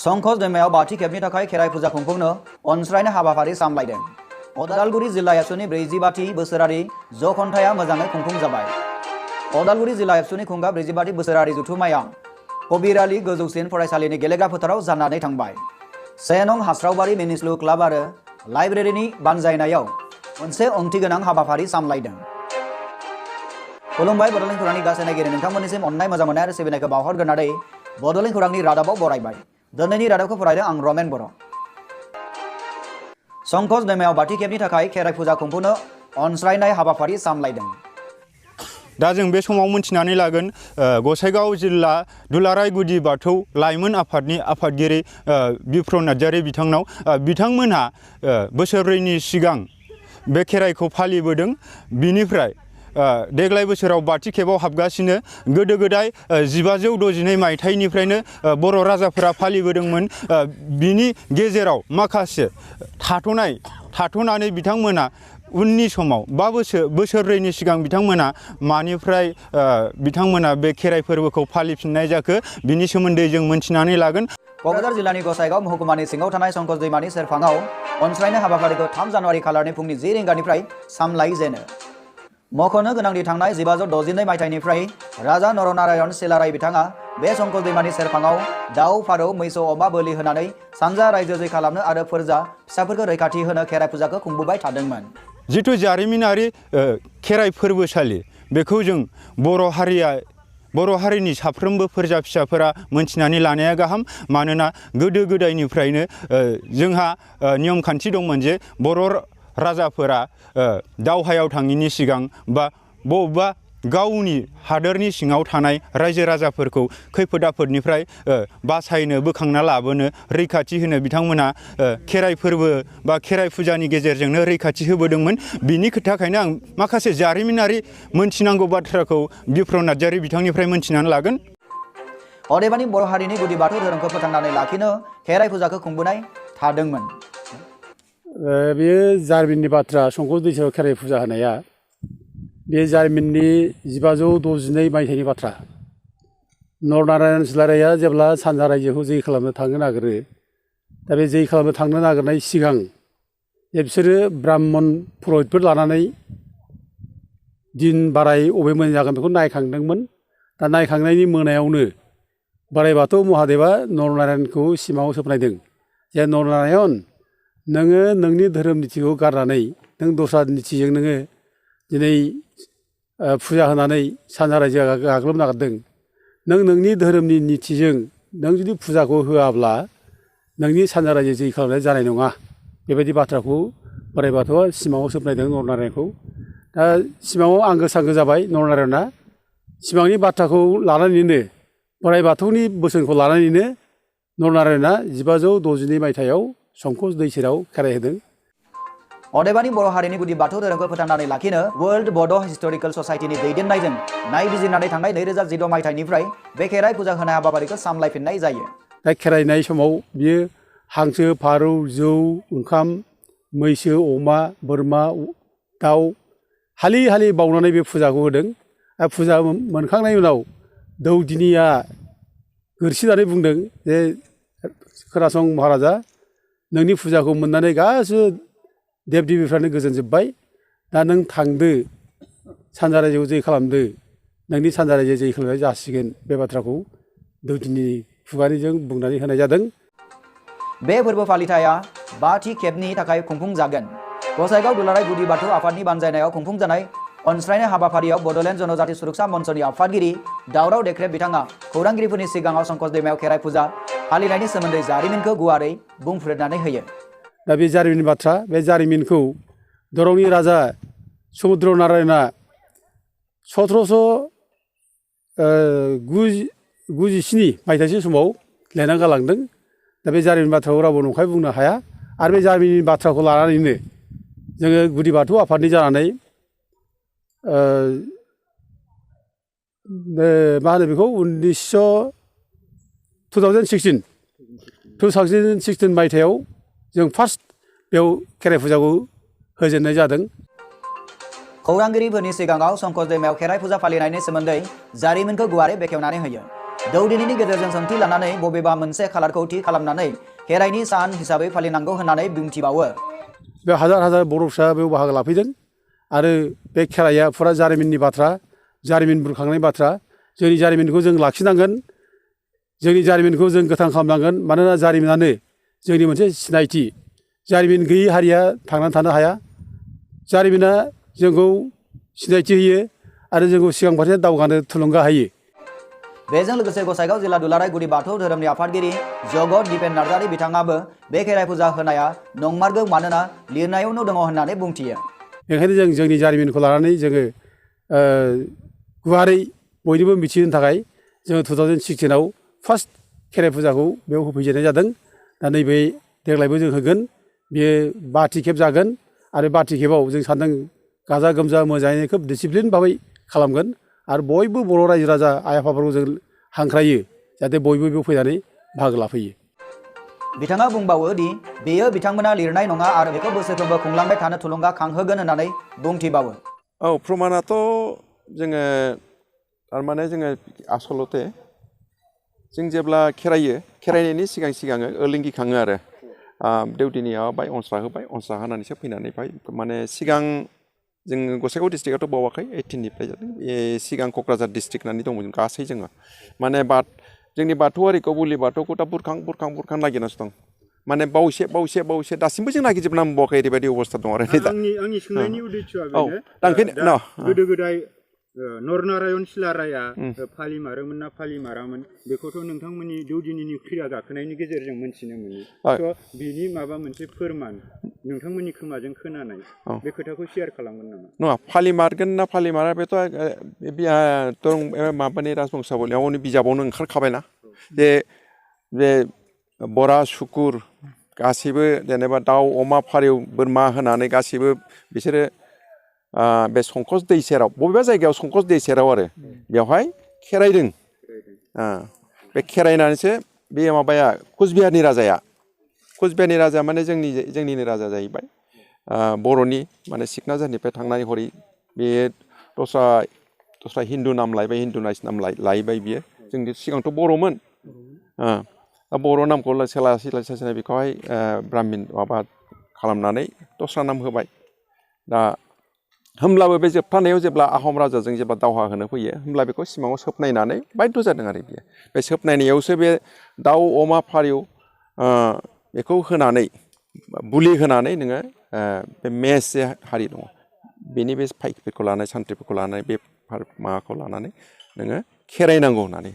संकस दैमायाव बाथि खेबनि थाखाय खेराइ फुजा खुंफुंनो अनस्रायनाय हाबाफारि सामलायदों। उदालगुरि जिल्ला एबसुनि 40 बोसोरारि जखन्थाया मोजाङै खुंफुंजाबाय। उदालगुरि जिल्ला एबसुनि खुंगा 40 बोसोरारि जुथुमाया कबिरालि गोजौसिन फरायसालिनि गेलेग्रा फोथाराव जानानै थांबाय। 1 नं हास्रावबारि मिनिस्लु क्लाब आरो लाइब्रेरिनि बानजायनायाव मोनसे ओंथिगोनां हाबाफारि सामलायदों। खुलुमबाय बड'लेण्ड खौरांनि गासै नायगिरि नोंथांमोननिसिम अननाय मोजां मोननाय आरो सिबिनायखौ बावहरग्रोनानै बड'लेण्ड खौरांनि रादाबाव बरायबाय। दिनैनि रादाबखौ फरायदों आं रमेन बर'। संकस दैमायाव बाथि खेबनि थाखाय खेराइ फुजा खुंफुंनो अनस्रायनाय हाबाफारि सामलायदों। दा जों बे समाव मोनथिनानै लागोन गसाइगाव जिल्ला दुलाराय गुदि बाथौ लाइमोन आफादनि आफादगिरि बिप्र नार्जारि बिथांमोनहा बोसोरब्रैनि सिगां बे खेराइखौ फालिबोदों। बिनिफ्राय देग्लाय बोसोराव बाथि खेबाव हाबगासिनो। गोदो गोदाय 1562 मायथाइनिफ्रायनो बर' राजाफोरा फालिबोदोंमोन। बिनि गेजेराव माखासे थाथ'नानै बिथांमोना उननि समाव बोसोरब्रैनि सिगां बिथांमोना मानिफ्राय बिथांमोना बे खेराइ फोरबोखौ फालिफिननाय जाखो बिनि सोमोन्दै जों मोनथिनानै लागोन। क'क्राझार जिल्लानि गसाइगाव महकुमानि सिङाव थानाय संकस दैमानि सेरफाङाव अनस्रायनाय हाबाफारिखौ 3 जानुवारि खालारनि फुंनि 10 रिंगानिफ्राय सामलायजेनो। मख'नो गोनांदि थांनाय 1562 मायथाइनिफ्राय राजा नरनारायण सिलाराय बिथाङा बे संकस दैमानि सेरफाङाव दाउ फारौ मैसो अमा बोलि होनानै सानजा रायजो जै खालामनो आरो फोरजा फिसाफोरखौ रैखाथि होनो खेराइ फुजाखौ खुंबोबाय थादोंमोन। जिथु जारिमिनारि खेराइ फोरबोसालि बेखौ जों बर' हारिनि साफ्रोमबो फोरजा फिसाफोरा मोनथिनानै लानाया गाहाम। मानोना गोदो गोदायनिफ्रायनो जोंहा नियम खान्थि दंमोन जे बर' राजाफोरा दावहायाव थाङिनि सिगां बा बबेबा गावनि हादोरनि सिङाव थानाय रायजो राजाफोरखौ खैफोद आफोदनिफ्राय बासायनो बोखांना लाबोनो रैखाथि होनो बिथांमोना खेराइ फोरबो बा खेराइ फुजानि गेजेरजोंनो रैखाथि होबोदोंमोन। बिनि थाखायनो आं माखासे जारिमिनारि मोनथिनांगौ बाथ्राखौ बिप्र नार्जारि बिथांनिफ्राय मोनथिनानै लागोन। अदेबानि बर' हारिनि गुदि बाथौ धोरोमखौ फोथांनानै लाखिनो खेराइ फुजाखौ खुंबोनाय थादोंमोन। बेयो जारिमिननि बाथ्रा। संकस दैसायाव खेराइ फुजा होनाया बे जारिमिननि 1562 मायथाइनि बाथ्रा। नरनारायण सिलाराया जेब्ला सानजा रायजोखौ जै खालामनो थांनो नागिरो, दा बे जै खालामनो थांनो नागिरनाय सिगां बिसोरो ब्राह्मण पुरहितफोर लानानै दिन बाराय अबे मोजां जागोन बेखौ नायखांदोंमोन। दा नायखांनायनि मोनायावनो बोराइ बाथौ महादेबा नरनारायणखौ सिमाङाव सोपनायदों जे नरनारायण, नोङो नोंनि धोरोम निथिखौ गारनानै नों दस्रा निथिजों नोङो दिनै फुजा होनानै सानजा रायजो गाग्लोबनो नागिरदों। नों नोंनि धोरोमनि निथिजों नों जुदि फुजाखौ होआब्ला नोंनि सानजा रायजो जै खालामनाय जानाय नङा। बेबायदि बाथ्राखौ बोराइ बाथौआ सिमाङाव सोपनायदों नरनारायणखौ। दा सिमाङाव आंगो सांगो जाबाय नरनारायणआ। सिमांनि बाथ्राखौ लानानैनो बोराइ बाथौनि बोसोनखौ लानानैनो नरनारायणआ 1562 मायथाइयाव संकस दै सेराव खेराइ होदों। अदेबानि बर' हारिनि गुदि बाथौ धोरोमखौ फोथांनानै लाखिनो वर्ल्ड बड' हिस्टरिकेल ससाइटिनि दैदेननायजों नायबिजिरनानै थांनाय 2016 मायथाइनिफ्राय बे खेराइ फुजा होनाय हाबाफारिखौ सामलायफिननाय जायो। दा खेराइनाय समाव बियो हांसो, फारौ, जौ, ओंखाम, मैसो, अमा, बोरमा, दाउ हालि हालि बावनानै बे फुजाखौ होदों। फुजा मोनखांनायनि उनाव दौदिनिया गोरसिनानै बुंदों जे खोनासं महाराजा, नोंनि फुजाखौ मोननानै गासिबो देब देबिफ्रानो गोजोनजोब्बाय। दा नों थांदो, सानजा रायजोखौ जै खालामदो, नोंनि सानजा रायजो जै खालामनाय जासिगोन। बे बाथ्राखौ दौदिनि खुगानिजों बुंनानै होनाय जादों। बे फोरबो फालिथाया 5थि खेबनि थाखाय खुंफुंजागोन। गसाइगाव दुलाराय गुदि बाथौ आफादनि बानजायनायाव खुंफुंजानाय अनस्रायनाय हाबाफारियाव बड'लेण्ड जनजाति सुरक्षा मन्चनि आफादगिरि दावराव देख्रेब बिथाङा खौरांगिरिफोरनि सिगाङाव संकस दैमायाव खेराइ फुजा फालिनायनि सोमोन्दै जारिमिनखौ गुवारै बुंफ्रुनानै होयो। दा बे जारिमिननि बाथ्रा। बे जारिमिनखौ दरंनि राजा समुद्र नारायणआ 1797 मायथाइसो समाव लिरना गालांदों। दा बे जारिमिन बाथ्राखौ रावबो नंखाय बुंनो हाया। आरो बे जारिमिननि बाथ्राखौ लानानैनो जोङो गुदि बाथौ आफादनि जानानै मा होनो बेखौ 2016 मायथाइयाव जों फार्स्ट बेयाव खेराइ फुजाखौ होजेननाय जादों। खौरांगिरिफोरनि सिगाङाव संकस दैमायाव खेराइ फुजा फालिनायनि सोमोन्दै जारिमिनखौ गुवारै बेखेवनानै होयो। दौदिनिनि गेजेरजों सोंथि लानानै बबेबा मोनसे खालारखौ थि खालामनानै खेराइनि सान हिसाबै फालिनांगौ होननानै बुंथिबावो। बे हाजार हाजार बर'फ्रा बेयाव बाहागो लाफैदों आरो बे खेराइया फुरा जारिमिननि बाथ्रा, जारिमिन बुरखांनाय बाथ्रा। जोंनि जारिमिनखौ जों लाखिनांगोन, जोंनि जारिमिनखौ जों गोथां खालामनांगोन। मानोना जारिमिनानो जोंनि मोनसे सिनायथि। जारिमिन गैयै हारिया थांनानै थानो हाया। जारिमिना जोंखौ सिनायथि होयो आरो जोंखौ सिगां फारसे दावगानो थुलुंगा होयो। बेजों लोगोसे गसाइगाव जिल्ला दुलाराय गुदि बाथौ धोरोमनि आफादगिरि जगत दिपेन नार्जारी बिथाङाबो बे खेराइ फुजा होनाया नंमारगौ, मानोना लिरनायावनो दङ होननानै बुंथियो। बेखायनो जों जोंनि जारिमिनखौ लानानै जोङो गुवारै बयनोबो मिथिहोनो थाखाय जोङो 2016 फार्स्ट खेराइ फुजाखौ बेयाव होफैजेननाय जादों। दा नैबे देग्लायबो जों होगोन। बेयो 5थि खेब जागोन आरो 5थि खेबाव जों सानदों गाजा गोमजा मोजाङैनो खोब डिसिप्लिन भाबै खालामगोन आरो बयबो बर' रायजो राजा आइ आफाफोरखौ जों हांख्रायो जाहाथे बयबो बेयाव फैनानै बाहागो लाफैयो। बिथाङा बुंबावो दि बेयो बिथांमोना लिरनाय नङा आरो बेखौ बोसोरफ्रोमबो खुंलांबाय थानो थुलुंगा खांहोगोन होननानै बुंथिबावो। औ, प्रमानाथ' जोङो थारमाने जोङो आसलते जों जेब्ला खेरायो, खेरायनायनि सिगां सिगाङो ओलिंगिखाङो आरो देवदिनियाव बाय अनस्रा होबाय, अनस्रा होनानैसो फैनानै बाय माने सिगां जों गसाइगाव डिस्ट्रिक्टआथ' बावाखै 18निफ्राय जादों। बे सिगां क'क्राझार डिस्ट्रिक्ट होननानै दंमोन गासै जोङो। माने जोंनि बाथौआरिखौ बुलि बाथौखौ दा बुरखां नागिरनासो दं। माने बावैसे दासिमबो जों नागिरजोबना मोनबावाखै, ओरैबायदि अबस्था दं आरो आंनि सोंनायनि उद्देश्यआ बेनो गोदो गोदाय नरनारायण सिलाराया फालिमारोमोन ना फालिमारामोन बेखौथ' नोंथांमोननि दौदिनिनि खैरा गाखोनायनि गेजेरजों मोनथिनो मोनो। थ' बिनि माबा मोनसे फोरमान नोंथांमोननि खोमाजों खोनानाय बे खोथाखौ शेयार खालामगोन नामा? नङा, फालिमारगोन ना फालिमारा बेथ' माबानि राजबंसावलियावनि बिजाबावनो ओंखारखाबायना जे बे बरा सुकुर गासैबो जेनेबा दाउ अमा फारौ बोरमा होनानै गासैबो बिसोरो बे संकस दै सेराव बबेबा जायगायाव संकस दै सेराव आरो बेवहाय खेराइदों। बे खेराइनानैसो बे माबाया कुचबिहारनि राजाया माने जोंनिनो राजा जाहैबाय। बर'नि माने सिकनाझारनिफ्राय थांनानै हरै बे दस्रा हिन्दु नाम लायबाय, हिन्दु नाम लायबाय बियो। जोंनि सिगांथ' बर'मोन। बर' नामखौ सोलाय बेखौहाय ब्राह्मिन माबा खालामनानै दस्रा नाम होबाय। दा होमब्लाबो बे जोबथानायाव जेब्ला आहम राजाजों जेब्ला दावहा होनो फैयो, होमब्ला बेखौ सिमाङाव सोबनायनानै बाध्य जादों आरो बियो। बे सोबनायनायावसो बे दाउ अमा फारौ बेखौ होनानै बुलि होनानै नोङो बे मेस जे हारि दङ बेनि बे फाइकफोरखौ लानानै सान्थ्रिफोरखौ लानानै बे माबाखौ लानानै नोङो खेराइनांगौ होननानै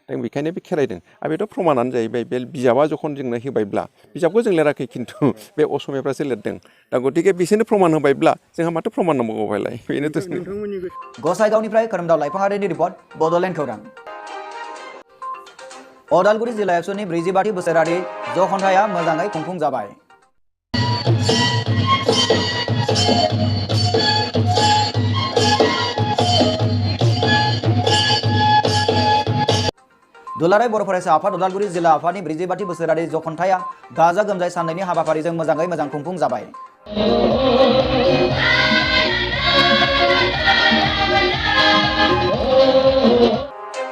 दा बेखायनो बे खेराइदों। आरो बेथ' प्रमानानो जाहैबाय। बे बिजाबा जखन जोंनो होबायब्ला, बिजाबखौ जों लिराखै खिन्थु बे असमियाफ्रासो लिरदों। दा गतिके बिसोरनो प्रमान होबायब्ला जोंहा माथो प्रमान नांबावगौ बेलाय। बेनोथ' गसाइगावनिफ्राय खोरोमदाव लाइफाङारिनि रिपर्ट, बड'लेण्ड खौरां। अदालगुरि जिल्ला एबसुनि 45थि बोसोरारि जखन्थाया मोजाङै खुंफुं जाबाय। दुलाराय बर' फरायसा आफाद अदालगुरि जिल्ला आफादनि 45थि बोसोरारि जखन्थाया गाजा गोमजायै साननैनि हाबाफारिजों मोजाङै मोजां खुंफुं जाबाय।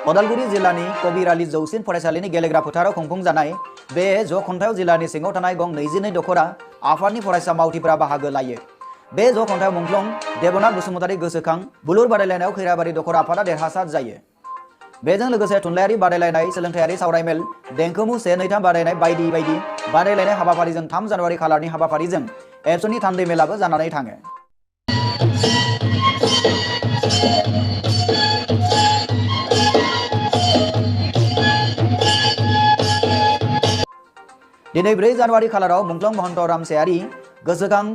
अदालगुरि जिल्लानि कबिरालि जौसिन फरायसालिनि गेलेग्रा फोथाराव खुंफुं जानाय बे जखन्थायाव जिल्लानि सिङाव थानाय गं 22 दखरा आफादनि फरायसा मावथिफोरा बाहागो लायो। बे जखन्थायाव मुंख्लं देबनाथ बसुमतारी गोसोखां बुलुर बादायलायनायाव खैराबारि दखरा आफादा देरहासार जायो। बेजों लोगोसे थुनलाइयारि बादायलायनाय, सोलोंथायारि सावरायमेल, देंखोमु 1-2 बादायनाय बायदि बादायलायनाय हाबाफारिजों 3 जानुवारि खालारनि हाबाफारिजों एबसुनि थान्दै मेलाबो जानानै थाङो। दिनै 4 जानुवारि खालाराव मुंख्लं महन्त रामसायारि गोसोखां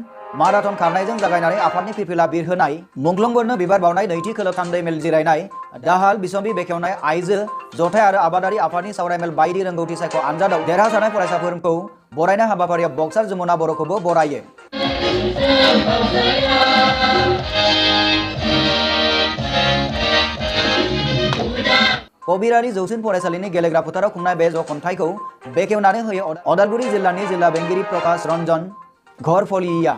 माराथन खारनायजों जागायनानै आफादनि फिरफिला बिरहोनाय, मुंख्लंफोरनो बिबार बावनाय, नैथि खोलोब थान्दै मेल जिरायनाय, दाहाल बिसम्बि बेखेवनाय, आइजो जथाय आरो आबादारि आफादनि सावरायमेल बायदि रोंगौथि सायख' आनजादाव देरहासारनाय फरायसाफोरखौ बरायनाय हाबाफारियाव बक्सार जमुना बर'खौबो बरायो। कबिरालि जौसिन फरायसालिनि गेलेग्रा फोथाराव खुंनाय बे जखन्थाइखौ बेखेवनानै होयो अदालगुरि जिल्लानि जिल्ला बेंगिरि प्रकाश रन्जन घरफलिया।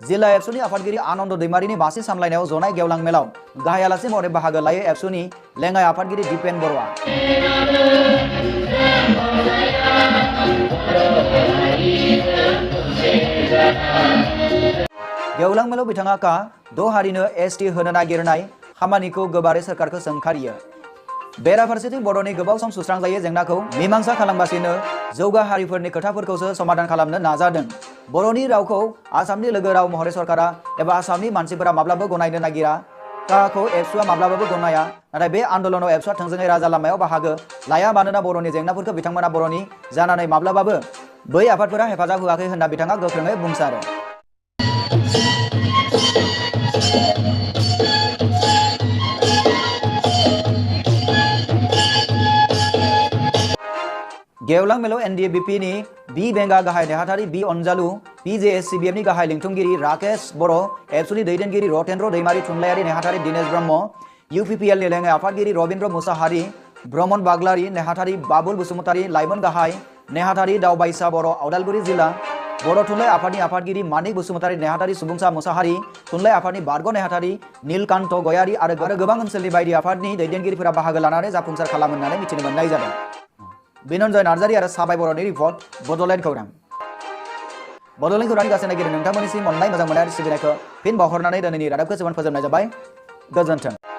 जिल्ला एबसुनि आफादगिरि आनन्द दैमारिनि बांसिन सामलायनायाव जनाय गेवलां मेलाव गाहाय आलासि महरै बाहागो लायो एबसुनि लेङाइ आफादगिरि दिपेन बर'आ। गेवलां मेलाव बिथाङा का द' हारिनो एसटि होनो नागिरनाय खामानिखौ गोबारै सोरखारखौ सोंखारियो। बेराफारसेथिं बर'नि गोबाव सम सुस्रांजायै जेंनाखौ मीमांसा खालामगासिनो जौगा हारिफोरनि खोथाफोरखौसो समाधान खालामनो नाजादों। बर'नि रावखौ आसामनि लोगो राव महरै सरकारा एबा आसामनि मानसिफोरा माब्लाबो गनायनो नागिरा। काखौ एबसुआ माब्लाबाबो गनाया। नाथाय बे आन्दोलनाव एबसुआ थोंजोङै राजा लामायाव बाहागो लाया मानोना बर'नि जेंनाफोरखौ बिथांमोना बर'नि जानानै माब्लाबाबो बै आफादफोरा हेफाजाब होआखै होनना बिथाङा गोख्रोङै बुंसारो। गेवलां मेलाव एनडिएबिपिनि बि बेंगा गाहाय नेहाथारि बि अनजालु, पिजेएससिबिएमनि गाहाय लिंथुमगिरि राकेश बर', एबसुनि दैदेनगिरि रतेन्द्र दैमारि, थुनलाइयारि नेहाथारि दिनेश ब्रह्म, इउपिपिएलनि लेङाइ आफादगिरि रबिन्द्र मुसाहारि, ब्रह्मन बाग्लारि, नेहाथारि बाबुल बसुमतारि, लाइमोन गाहाय नेहाथारि दावबायसा बर', उदालगुरि जिल्ला बर' थुनलाइ आफादनि आफादगिरि मानिक बसुमतारि, नेहाथारि सुबुंसा मुसाहारि, थुनलाइ आफादनि बारग' नेहाथारि नीलकान्त गयारि आरो गोबां ओनसोलनि बायदि आफादनि दैदेनगिरिफोरा बाहागो लानानै जाफुंसार खालामो होननानै मिथिनो मोननाय जादों। बिनन्जय नार्जारि आरो साबाय बर'नि रिपर्ट बड'लेण्ड खौरां। बड'लेण्ड खौरांनि गासै नागिरनो नोंथांमोननिसिम अननाय मोजां मोननाय आरो सिबिनायखौ फिन बावहरनानै दिनैनि रादाबखौ फोजोबनाय जाबाय। गोजोन्थों।